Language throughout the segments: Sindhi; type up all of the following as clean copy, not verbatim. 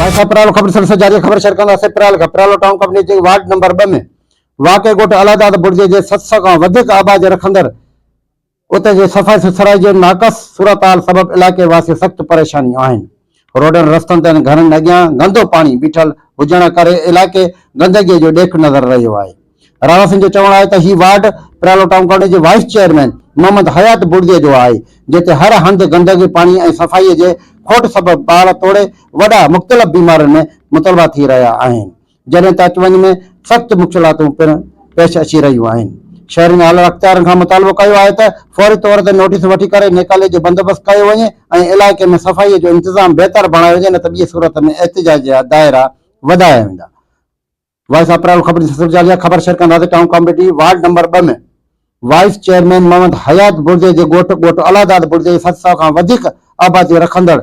وائس آف پرالو خبر سلسلو جاري خبر شيئر ڪنداسين پرال کان پرالو ٽائون ڪمپني جي وارڊ نمبر 2 ۾ واقع ڳوٺ الهداد برجي جي 700 کان وڌيڪ آبادي رکندڙ اتي جي صفائي سٿرائي جي ناقص صورتحال سبب علائقي واسي سخت پريشاني آهن. روڊن رستن تي ۽ گهرن اڳيان گندو پاڻي بيٺل هجڻ ڪري علائقي گندگي جو ڏيک نظر رهيو آهي. رهواسين جو چوڻ آهي ته هي وارڊ پرالو ٽائون ڪائونٽي جي وائيس چيئرمين محمد حيات بڙدي جو آهي جتي هر هنڌ گندگي پاڻي ۽ صفائي جي کوٽ سبب ٻار توڙي وڏا مختلف بيمارين ۾ مبتلا ٿي رهيا آهن. جڏهن ته اچ وڃ ۾ سخت مشڪلاتون پڻ پيش اچي رهيون آهن. شهرين اعليٰ اختيارين کان مطالبو ڪيو آهي ته فوري طور تي نوٽيس وٺي ڪري نيڪالي جو بندوبست ڪيو وڃي ۽ علائقي ۾ صفائي جو انتظام بهتر بڻايو وڃي نه ته ٻي صورت ۾ احتجاج جا دائرا وڌايا ويندا. وائس آف پرائيوٽ خبرن سلسلو جاري آهي خبر شيئر ڪنداسين town committee ward number 2 ۾ vice chairman Muhammad Hayat Bardi جي ڳوٺ ڳوٺ الهداد بڙدي جي 700 کان وڌيڪ آبادي رکندڙ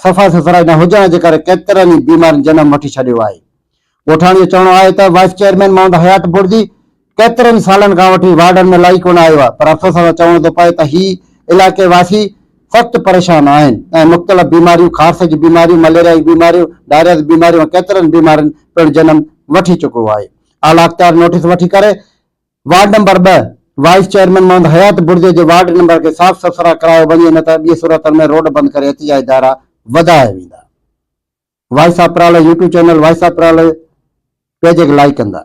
صفا سٿرائي نه هجڻ جي ڪري ڪيترن ئي بيمارين جنم وٺي ڇڏيو آهي. ڳوٺاڻن جو چوڻو آهي ته وائيس چيئرمين محمد حيات بڙدي ڪيترن ئي سالن کان وٺي وارڊن ۾ لائي ڪونه آيو آهي پر افسوس سان چوڻو ٿو پئي ته هي علائقي واسي سخت پريشان آهن ۽ مختلف بيماريون خارس جون بيماريون، مليريا جون بيماريون، ڊائريا جون بيماريون ۽ ڪيترن بيمارين پڻ جنم وٺي چڪو آهي. اعليٰ اختيار نوٽيس وٺي ڪري ward number 2 vice chairman Muhammad Hayat Bardi جي وارڊ نمبر کي صاف سٿرا ڪرايو وڃي نه ته ٻي صورتن ۾ روڊ بند ڪري احتجاجي دائرا وڌايا ويندا. Voice of Paralo YouTube channel voice of Paralo page کي لائيڪ ڪندا.